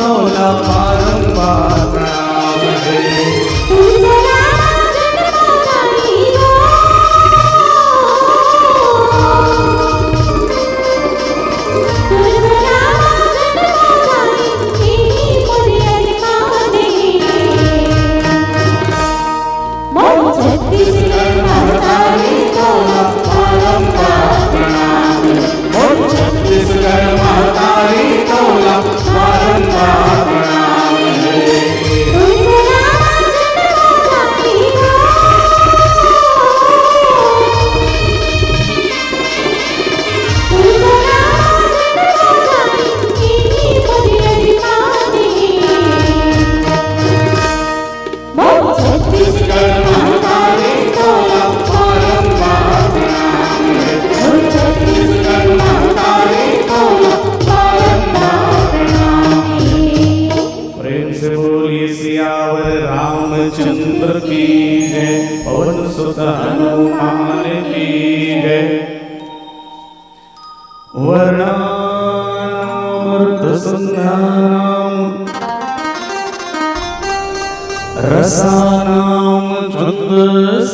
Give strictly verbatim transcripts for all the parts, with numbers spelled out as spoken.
तोला बारंबार प्रणाम हे। मोर छत्तीसगढ़ महतारी तोला बारंबार प्रणाम। मोर छत्तीसगढ़ महतारी तोला बारंबार प्रणाम। प्रेम से बोलिए सियावर रामचंद्र की जय, पवन सुत हनुमान की जय। वर्णानामर्थसन्धानां रसानां छन्दसामपि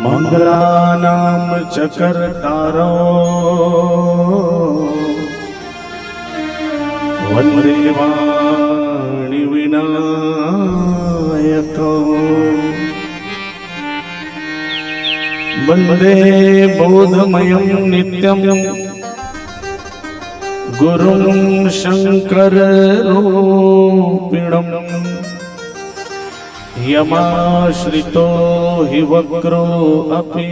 मङ्गलानां च कर्तारौ वन्दे वाणिविनायकौ। वन्दे बोधमयं नित्यं गुरुं शङ्कररूपिणम्। यमाश्रितो हि वक्रो अपि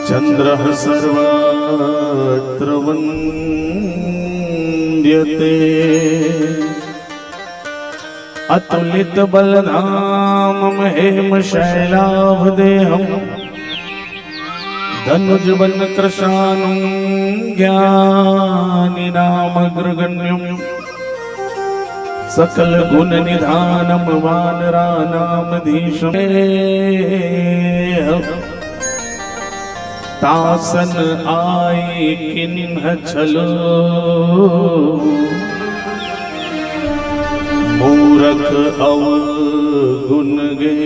चन्द्रः सर्वत्र वन्द्यते। अतुलितबलधामं हेमशैलाभदेहं दनुजवनकृशानुं ज्ञानिनामग्रगण्यं सकलगुणनिधानं वानराणामधीशम्। तासन आइ किन्ह छलो मूरख अवगुन गे।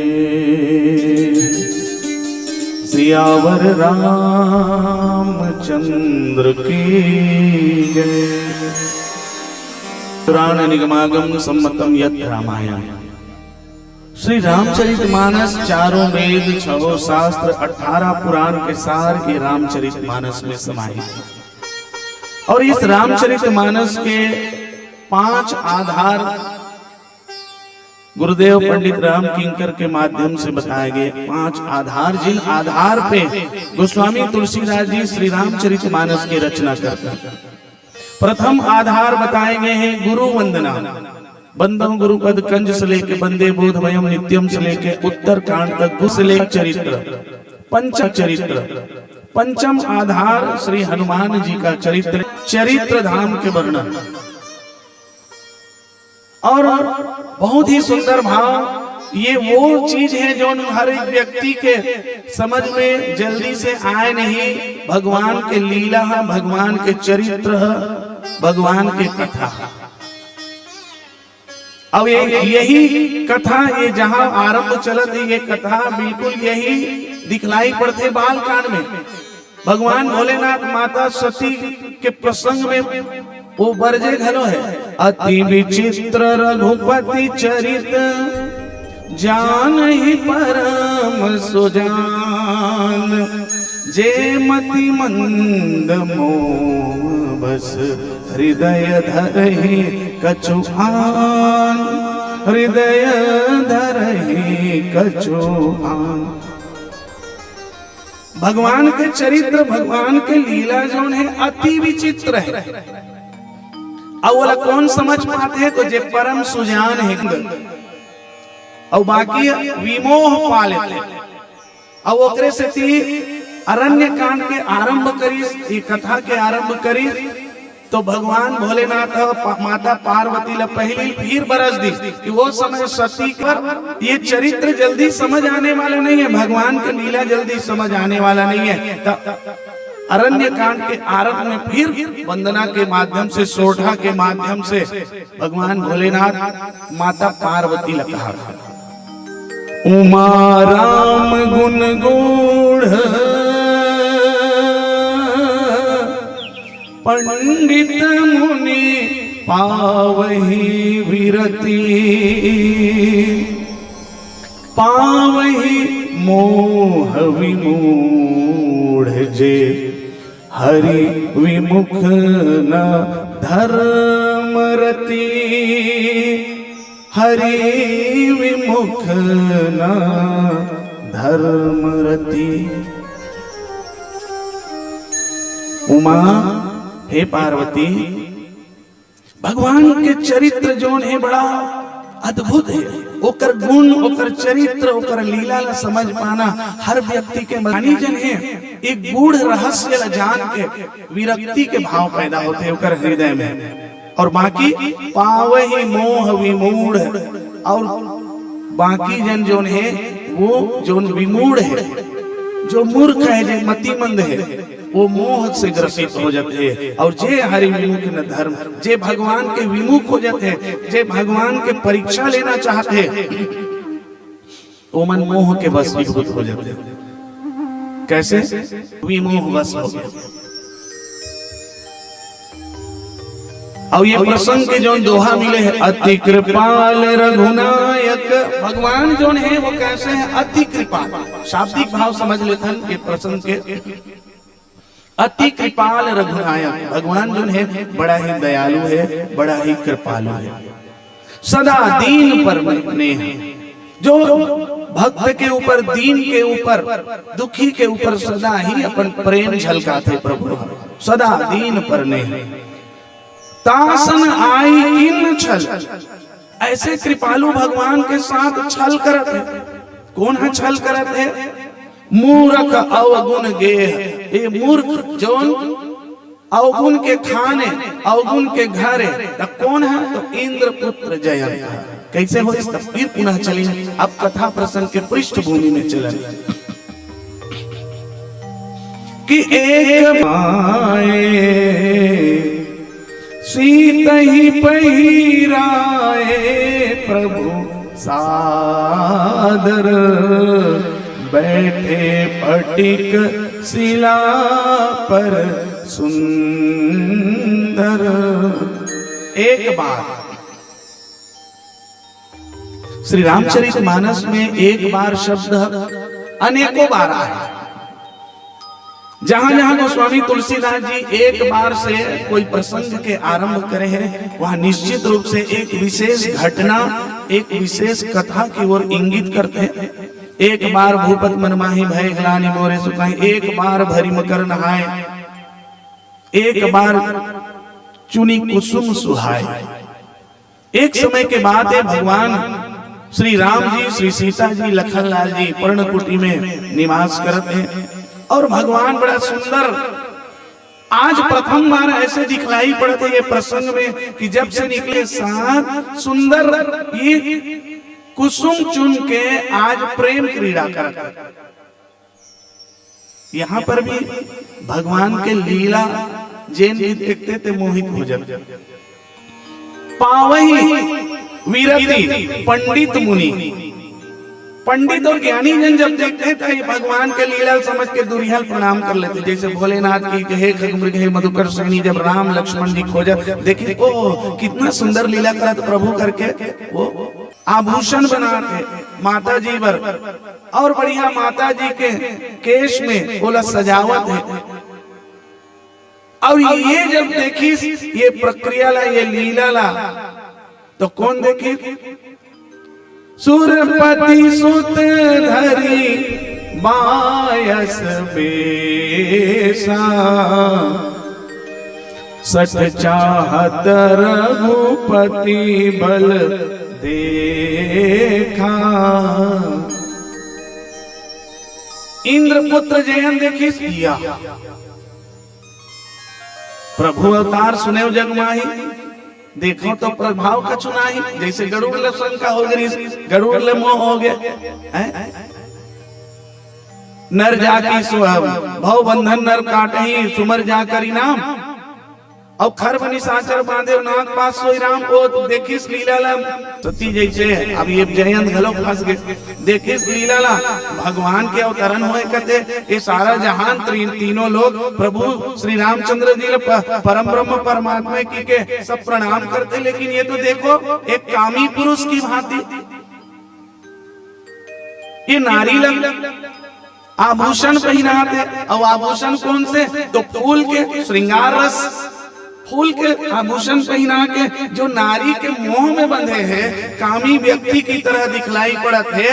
सियावर रामचंद्र की जय। पुराण निगमागम सम्मतम यत रामायण। श्री रामचरित मानस चारों वेद, छहों शास्त्र, अठारह पुराण के सार ये रामचरित मानस में समाहित है। और इस रामचरित मानस के पांच आधार गुरुदेव पंडित राम किंकर के माध्यम से बताए गए पांच आधार, जिन आधार पे गोस्वामी तुलसीदास जी श्री रामचरित मानस की रचना करते हैं। प्रथम आधार बताए गए हैं गुरु वंदना। वंदे गुरुपद कंज से लेके वंदे बोधमयम नित्यम से लेके उत्तर कांड तक गुरु से लेकर चरित्र, पंच चरित्र, पंचम आधार श्री हनुमान जी का चरित्र, चरित्र धाम के वर्णन। और बहुत ही सुंदर भाव, ये वो चीज है जो हर एक व्यक्ति के समझ में जल्दी से आए नहीं। भगवान के लीला है, भगवान के चरित्र है, भगवान के कथा है। अब ये, यही कथा, ये जहां आरंभ चलत है, ये कथा बिल्कुल यही दिखलाई पड़थे बाल कांड में। भगवान भोलेनाथ माता सती के प्रसंग में वो बरजे घलो है, अति विचित्र रघुपति चरित जानहि परम सुजान। जे मति मंद मोम बस हृदय धरहि कछु आन, हृदय धरहि कछु आन। भगवान के चरित्र, भगवान के लीला जोन है, अति विचित्र है। अउ ओला कौन समझ पाथे? तो जे परम सुजान है, अउ बाकी विमोह पा लेथे। अउ ओकरे सेती अरण्य कांड के आरंभ करिस, ये कथा के आरंभ करिस। तो भगवान भोलेनाथ ह पा-, माता पार्वती ला पहिली फिर बरस दिस कि वो समय सती कर ये चरित्र जल्दी समझ आने वाला नहीं है, भगवान के लीला जल्दी समझ आने वाला नहीं है। त अरण्य कांड के आरंभ में फिर वंदना के माध्यम से, सोरठा के माध्यम से भगवान भोलेनाथ माता पार्वती ला कहा। उमा राम गुण गूढ़ पंडित मुनि पावहि विरति। पावहि मोह विमूढ़ जे हरि विमुख न धर्म रति। हरि विमुख न धर्म रति। उमा, हे पार्वती, भगवान के चरित्र जोन हे बड़ा अद्भुत हे। ओकर गुण, ओकर चरित्र, ओकर लीला ला समझ पाना हर व्यक्ति के, मानी जन हे एक गूढ़ रहस्य ला जान के विरक्ति के भाव पैदा होथे ओकर हृदय में। और बाकी पावहि मोह विमूढ़, और बाकी जन जोन हे वो जोन विमूढ़ हे, जो मूर्ख हे, जो मतिमंद हे, वो मोह से ग्रसित हो जाथे। और जे हरि विमुख न धर्म, जे भगवान के विमुख हो जाथे, जे भगवान के परीक्षा लेना चाहथे, ओमन मोह के वशीभूत हो जाथे। कैसे? विमोह वश हो गया। और ये प्रसंग के जो दोहा मिले हैं, अति कृपाल रघुनायक, भगवान जो है वो कैसे हैं? अति कृपाल। शाब्दिक भाव समझ लेथन ये प्रसंग के। अति कृपाल रघुनायक, भगवान जो है बड़ा ही दयालु है, बड़ा ही कृपालु है। सदा दीन पर नेह, जो भक्त के ऊपर, दीन के ऊपर, दुखी के ऊपर सदा ही अपन प्रेम झलकाथे प्रभु ह। सदा दीन पर नेह। तासन आइ कीन्ह छल, ऐसे कृपालु भगवान के साथ छल करत हे। कोन ह छल करत हे? मूरख अवगुण गेह, ए मूर्ख जोन अवगुण के खाने, अवगुण के घरे, त कोन ह? तो इंद्रपुत्र जयंत ह। कैसे होइस? त फिर पुनः चलिन, अब कथा प्रसंग के पृष्ठभूमि में चलन। कि एक माए सीतहि पहिराए प्रभु सादर, बैठे फटिक शिला पर सुंदर। एक बार श्री रामचरित मानस में एक बार शब्द अनेकों बार आए। जहां जहां गोस्वामी तुलसीदास जी एक बार से कोई प्रसंग के आरंभ करे हैं, वहां निश्चित रूप से एक विशेष घटना, एक विशेष कथा की ओर इंगित करते हैं। एक बार भूपत मन माही भय ग्लानि मोरे सुखाए, एक बार भरि मकर नहाए, एक बार चुनि कुसुम सुहाए। एक समय के बात है, भगवान श्री राम जी, श्री सीता जी, लखन लाल जी पर्णकुटी में निवास करत हैं और भगवान बड़ा सुंदर, आज प्रथम बार ऐसे दिखलाई पड़त हे ये प्रसंग में कि जब से निकले साथ सुंदर ये कुसुम चुन के आज प्रेम क्रीड़ा करत हे। यहाँ पर भी भगवान के लीला जेन भी देखते ते मोहित हो जाते। पावहि विरति पंडित मुनि। पंडित और ज्ञानी जन जब देखते हैं तो ये भगवान के लीला समझ के दुरिहल प्रणाम कर लेते, जैसे भोलेनाथ की, हे खगमृग, हे मधुकर सहनी, जब राम लक्ष्मण जी खोजत, देखिए, ओ, कितना सुंदर लीला करत प्रभु करके, वो आभूषण बनात हे माता जी बर, और बढ़िया माता जी के केश में ओला सजावत हे। और ये जब देखिस ये प्रक्रिया ला, ये लीला ला, तो कोन देखिस? सुरपति सुत धरि बायस बेसा, सठ चाहत रघुपति बल देखा। इंद्रपुत्र जयंत देखिस, या प्रभु अवतार सुनेव जग माही, देखो तो प्रभाव कछु नाही। जैसे गरुड़ ल शंका हो गई, गरुड़ ल मोह हो गए, हैं? नर जाकी सु-, भव बंधन नर काटही, सुमर जा करि नाम। अउ खरब निसाचर बांधे, नाग पास सोई राम। ओ देखिस लीला ला, सती जैसे अब ये जयंत घलो फंस गए। देखिस लीला ला, भगवान के अवतरण होए कथे, ये सारा जहान, ती-, तीनों लोग प्रभु श्री रामचंद्र जी ल प-, परम ब्रह्म परमात्मा की के सब प्रणाम करते, लेकिन ये तो देखो, एक कामी पुरुष की भांति ये नारी ल आभूषण पहिनात हे। अउ आभूषण कौन से? तो फूल के, श्रृंगार रस, फूल के आभूषण पहिना के जो नारी के मोह में बंधे हे, कामी व्यक्ति की तरह दिखलाई पड़त हे,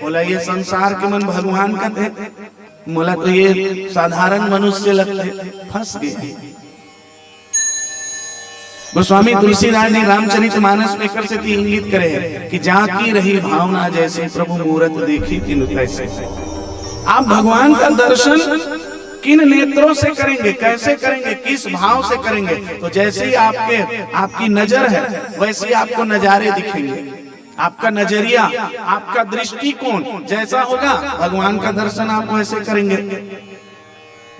बोला ये संसार के मन भगवान कथे, मोला तो ये साधारण मनुष्य लगथे, फंस गए। गोस्वामी तुलसीदास जी रामचरित मानस में एकर सेती इंगित करे हे कि जाकी रही भावना जैसी, प्रभु मूरत देखी तिनु तैसी। आप भगवान का दर्शन किन नेत्रों से करेंगे, कैसे करेंगे, किस भाव से करेंगे? तो जैसे ही आपके, आपकी नजर है, वैसे ही आपको नजारे दिखेंगे। आपका नजरिया, आपका दृष्टिकोण जैसा होगा, भगवान का दर्शन आप वैसे करेंगे।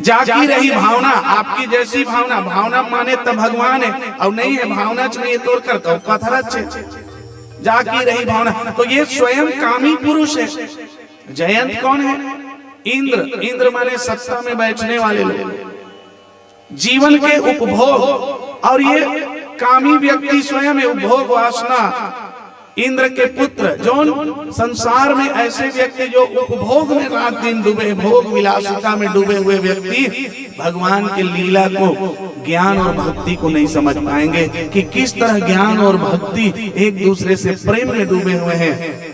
जाकी रही भावना, आपकी जैसी भावना, भावना माने त भगवान हे, अउ नहीं हे भावना च नहीं हे तोर करता हूँ पत्थर अच्छे। जाकी रही भावना, तो ये स्वयं कामी पुरुष हे। जयंत कौन हे? इंद्र। इंद्र माने सत्ता में बैठने वाले लोग, जीवन के उपभोग। और ये कामी व्यक्ति स्वयं हे, उपभोग वासना। इंद्र के पुत्र, जौन संसार में ऐसे व्यक्ति जो उपभोग में रात दिन डूबे, भोग विलासिता में डूबे हुए व्यक्ति भगवान के लीला को, ज्ञान और भक्ति को नहीं समझ पाएंगे कि किस तरह ज्ञान और भक्ति एक दूसरे से प्रेम में डूबे हुए हैं।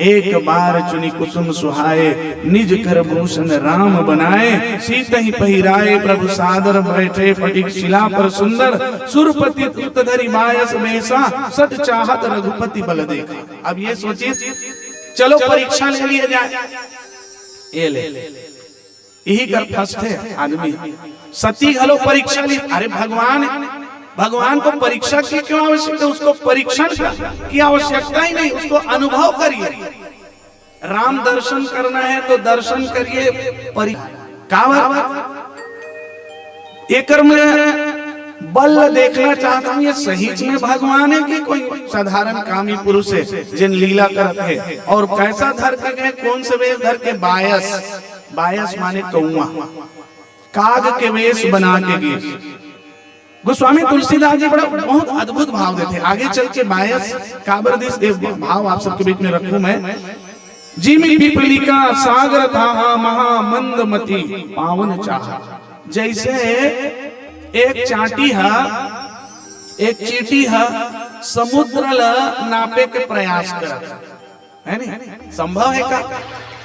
एक बार चुनि कुसुम सुहाए, निज कर भूषण राम बनाए। सीतहि पहिराए प्रभु सादर, बैठे फटिक शिला पर सुंदर। सुरपति दूत धरि बायस बेसा, सठ चाहत रघुपति बल देखा। अब ये सोचिए, चलो परीक्षा ले लिया जाए, ये ले, यही कर फंसथे आदमी। सती घलो परीक्षा ली। अरे भगवान, भगवान को परीक्षा की क्यों आवश्यकता? उसको परीक्षण का, की आवश्यकता ही नहीं, उसको अनुभव करिए। राम दर्शन करना है तो दर्शन करिए, परि-, काबर? एकर में बल देखना चाहता हूँ, ये सहीच में भगवान हे कि कोई साधारण कामी पुरुष हे, जेन लीला करत हे? और कैसा धर के गए, कौन से वेश धर के? बायस। बायस माने कौआ, काग के वेश बना के गीस। गोस्वामी तुलसीदास जी बड़ा बहुत अद्भुत भाव देथे। आगे चल के बायस काबर दिस, ये भाव आप सबके बीच में रखूं मैं। जिमि पिपलिका सागर थाहा, महामंदमती पावन चाहा। जैसे एक चांटी ह, एक चींटी ह समुद्र ला नापे के प्रयास करत हे, है नी? संभव हे का?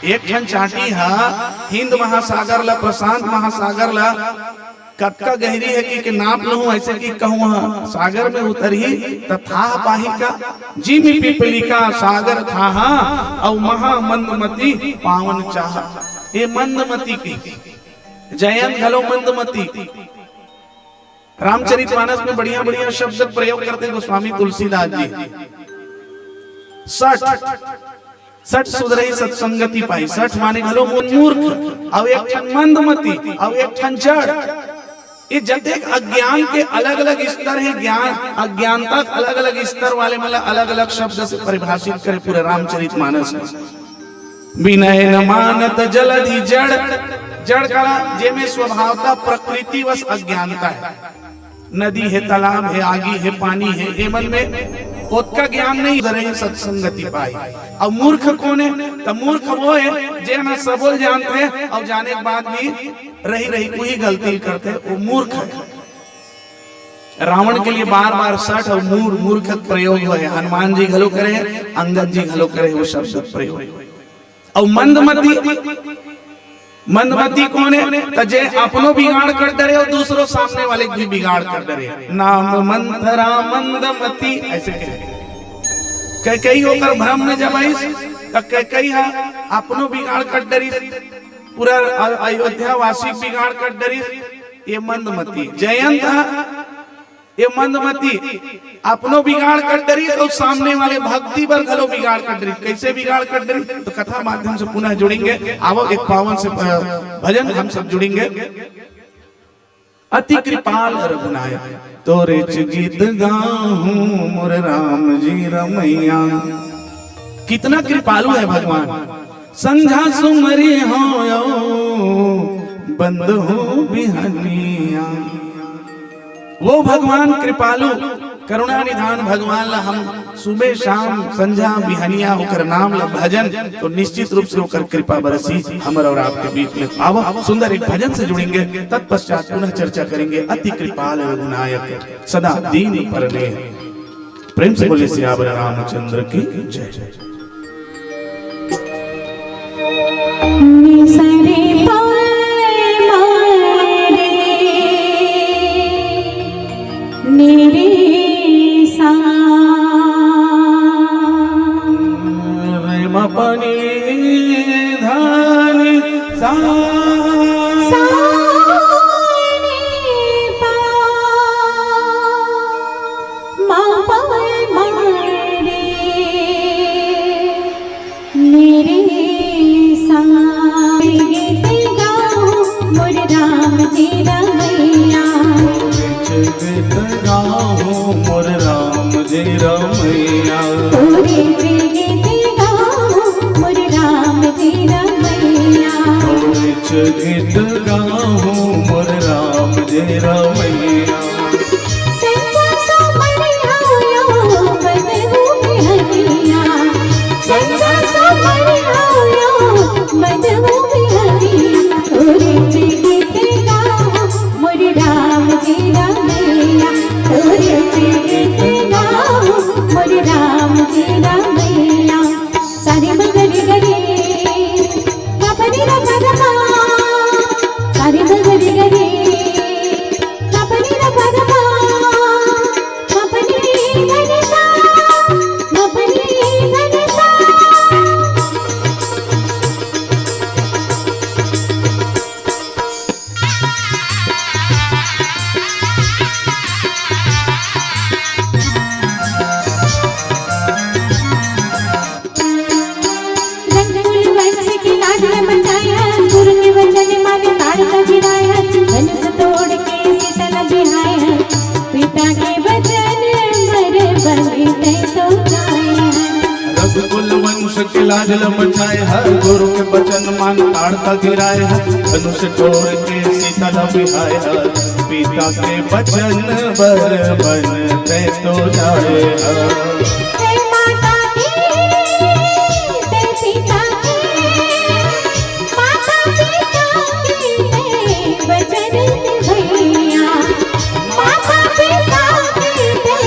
एक ठन चांटी ह हिंद महासागर ला, प्रशांत महासागर ला कतका गहरी हे कि, कि नाप लूं, ऐसे कि कहूं ह सागर में उतरही त थाह पाही का? जिमि पिपलिका सागर थाहा, अउ महामंदमती पावन चाहा। ये मंदमती की, जयंत घलो मंदमती। रामचरित मानस में बढ़िया बढ़िया शब्द प्रयोग करते गोस्वामी तुलसीदास जी। सठ, सठ सुधरही सत्संगति पाई। सठ माने घलो मूर्ख, अउ एक ठन मंदमती, अउ एक ठन जड़। ये जतेक अज्ञान के अलग-अलग स्तर हे, ज्ञान, अज्ञानता के अलग-अलग स्तर वाले मन ला अलग-अलग शब्द से परिभाषित करे पूरे रामचरित मानस में। विनय न मानत जलधि जड़, जड़ काला, जेमे स्वभावतः प्रकृतिवश अज्ञानता हे। नदी हे, तालाब हे, आगी हे, पानी हे, एमन में ओतका ज्ञान नहीं, सुधरही सत्संगति पाई। अउ मूर्ख कोन हे? त मूर्ख वो हे, जेन ह सबो ल जानथे अउ जाने के बाद भी रही रही उही गलती करथे, वो मूर्ख हे। रावण के लिए बार बार सठ अउ मूर-, मूर्ख प्रयोग होय हे। हनुमान जी घलो करे हे, अंगद जी घलो करे हे वो शब्द प्रयोग। अउ मंदमती, मंदमती कोन हे? त जे अपनो बिगाड़ कर डरे अउ दूसरो सामने वाले के भी बिगाड़ कर डरे। नाम मंथरा मंदमती, ऐसे कहे। कैकेयी ओकर भ्रम में जब आइस, त कैकेयी ह अपनो बिगाड़ कर डरिस, पूरा अ-, अयोध्या वासी के बिगाड़ कर डरिस। ये मंदमती जयंत हा, ये मंदमती अपनो बिगाड़ कर डरी, तो सामने वाले भक्ति बर घलो बिगाड़ कर डरी। कैसे बिगाड़ कर डरी? तो कथा माध्यम से पुनः जुड़ेंगे। आवो, एक पावन से, अ, भजन हम सब जुड़ेंगे। अति कृपाल रघुनायक, तोरेच गीत गाहूं मोर राम जी रमैया। कितना कृपालु है भगवान। संझा सुमरी हो बंद हो बिहनिया। वो भगवान कृपालु, करुणा निधान भगवान ला हम सुबह शाम संझा बिहनिया ओकर नाम ला भजन, तो निश्चित रूप से ओकर कृपा बरसी हमर और आपके बीच में। आवो, सुंदर एक भजन से जुड़ेंगे, तत्पश्चात पुनः चर्चा करेंगे। अति कृपाल रघुनायक, सदा दीन पर नेह। प्रेम से बोले सियावर रामचंद्र की जय। निसरे पाए मारे, निरे सा। रे म प नि ध नि सा। सा नि प म प म रे। मेरे साथ गीत गाओ मोर राम जी रमैया। गीत गाओ मोर राम जी रमैया। तोरे से गीत गाओ मोर राम जी रमैया। तोरे से गीत गाओ मोर राम जी रमैया। संझा सुमरी हो बंद हो बिहनिया। संझा सुमरी हो बंद हो बिहनिया। तोरे से गीत गाओ मोर राम जी रमैया। तोरे से गीत गाओ मोर राम जी रमैया। सारे मगरी गरी बापनी रा गा गा मा। सारे मगरी गरी बापनी रा गा गा मा। बापनी गा गा सा, बापनी गा गा सा। रघुकुल वंश के लाज न बचाया, गुरु के वचन माने ताड़का गिराया, धनुष तोड़ के सीता ला बिहाया, पिता के वचन बर बन तै तो जाया। रघुकुल वंश के लाज ल बचाय ह, गुरु के बचन मान ताड़का गिराय ह, धनुष तोड़ के सीता ल बिहाय ह, पिता के बचन बर बन तै तो जाय ह। हे माता की, हे पिता की, माता पिता के दे वचन निभैया, माता पिता के दे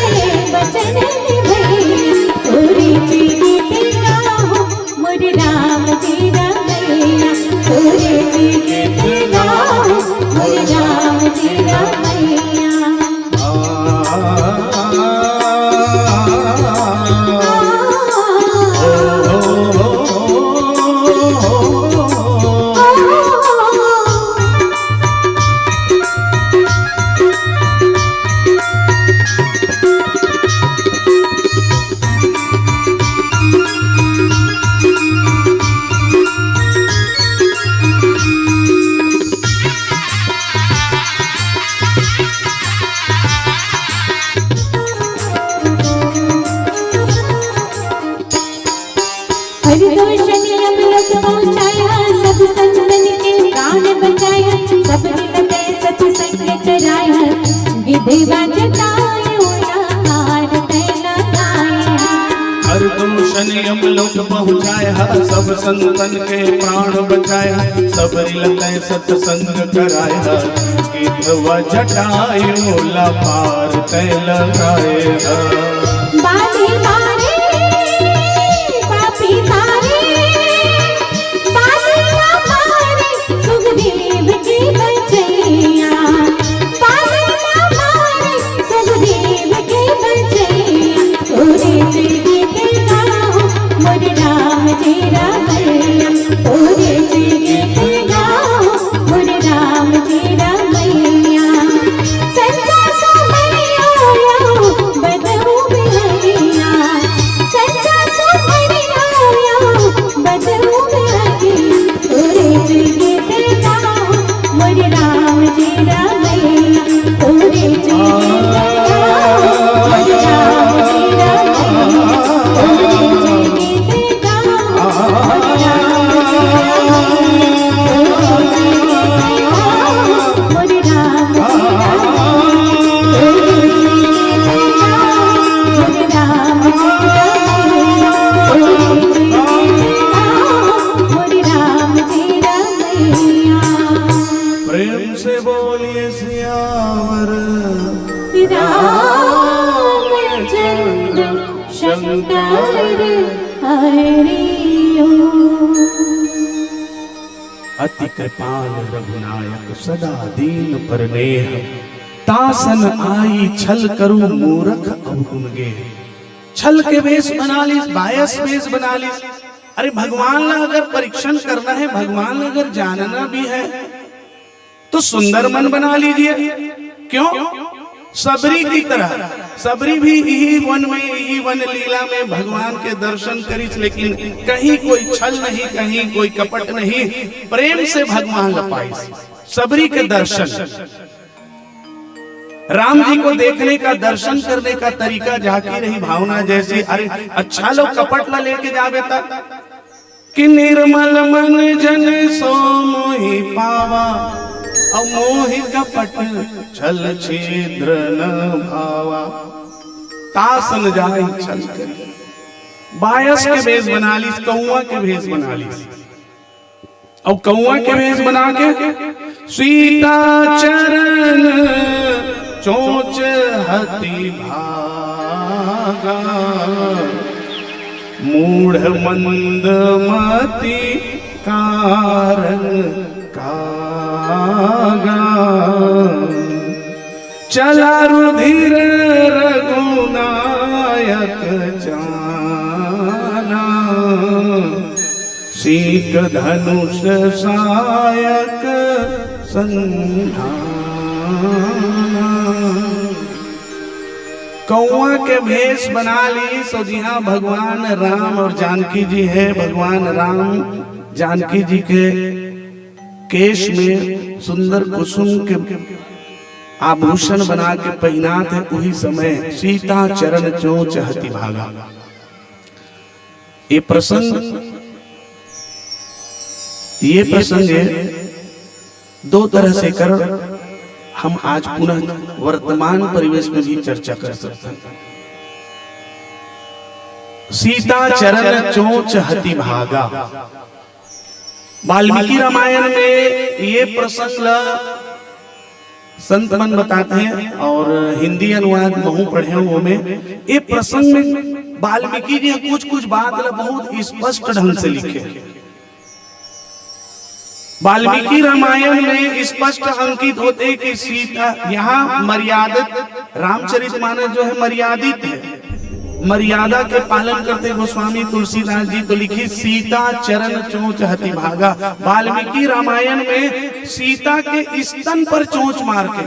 वचन निभैया। तोरे जीवित गाओ मोर राम जी रमैया, तोरे जीवित गाओ मोर राम जी रमैया। हर दोष नियम लोक पहुँचाया, सब संतन के प्राण बचाया, सब मिलते सत्संग कराया, विधवा जटायु उला पार तै लगाया। हर दोष नियम लोक पहुँचाय ह, सब संतन के प्राण बचाय ह, सबरी ल तै सत्संग कराय ह, विधवा जटायु ला पार तै लगाय ह। बाली मारे, पापी तारे, बाली मारे, सुग्रीव के बचैया, बाली मारे, सुग्रीव के बचैया। तोरे जीवित गाओ मोर राम जी रमैया, तोरे जीवित गाओ मोर राम जी रमैया। प्रेम से बोलिए सियावर रामचंद्र शंकर हरिओम। अति कृपाल रघुनायक सदा दीन परनेह। तासन आई छल करू मूरख अवगुण गेह। छल के भेष बना लिस, बायस भेष बना लिस। अरे, भगवान ला अगर परीक्षण करना है, भगवान ला अगर जानना भी है, तो सुंदर मन बना लीजिए। क्यों? सबरी की तरह, सबरी भी इही वन में, इही वन लीला में भगवान के दर्शन करिस, लेकिन कहीं कोई छल नहीं, कहीं कोई कपट नहीं, प्रेम से भगवान ला पाइस। सबरी के दर्शन, राम जी को देखने का, दर्शन करने का तरीका झांकी रही भावना जैसी। अरे, अच्छा लो, कपट ला लेके जाबे त कि निर्मल मन जन सो मोहि पावा, अउ मोहि कपट छल छिद्र न भावा। तासन जाई छल करी, बायस के भेष बना लिस, कौआ के भेष बना लिस, अउ कौआ के भेष बना के सीता चरण चोंच हति भागा, मूढ़ मंद मति कारण कागा। चला रुधिर रघुनायक जाना, सीक धनुष सायक संधाना। कौआ के भेष बना लिस, अउ जिहां भगवान राम अउ जानकी जी हे, भगवान राम जानकी जी के केश में सुंदर कुसुम के आभूषण बना के पहिनात हे, उही समय सीता चरण चोंच हति भागा। ये प्रसंग, ये प्रसंग हे, दो तरह से कर हम आज पुनः वर्तमान परिवेश में भी चर्चा कर सकते हैं। सीता चरण चोंच हति भागा। वाल्मीकि रामायण में ये प्रसंग ला संत मन बताते हैं और हिंदी अनुवाद महू पढ़े हूं, ओमे ये प्रसंग में वाल्मीकि जी कुछ कुछ बात ला बहुत स्पष्ट ढंग से लिखे। वाल्मीकि रामायण में स्पष्ट अंकित होते कि सीता, यहाँ मर्यादित रामचरितमानस जो है मर्यादित है, मर्यादा के पालन करते गोस्वामी तुलसीदास जी तो लिखी सीता चरण चोंच हति भागा। वाल्मीकि रामायण में सीता के स्तन पर चोंच मार के,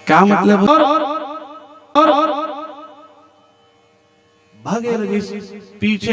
क्या मतलब? और, और, और, और भगे लगिस, पीछे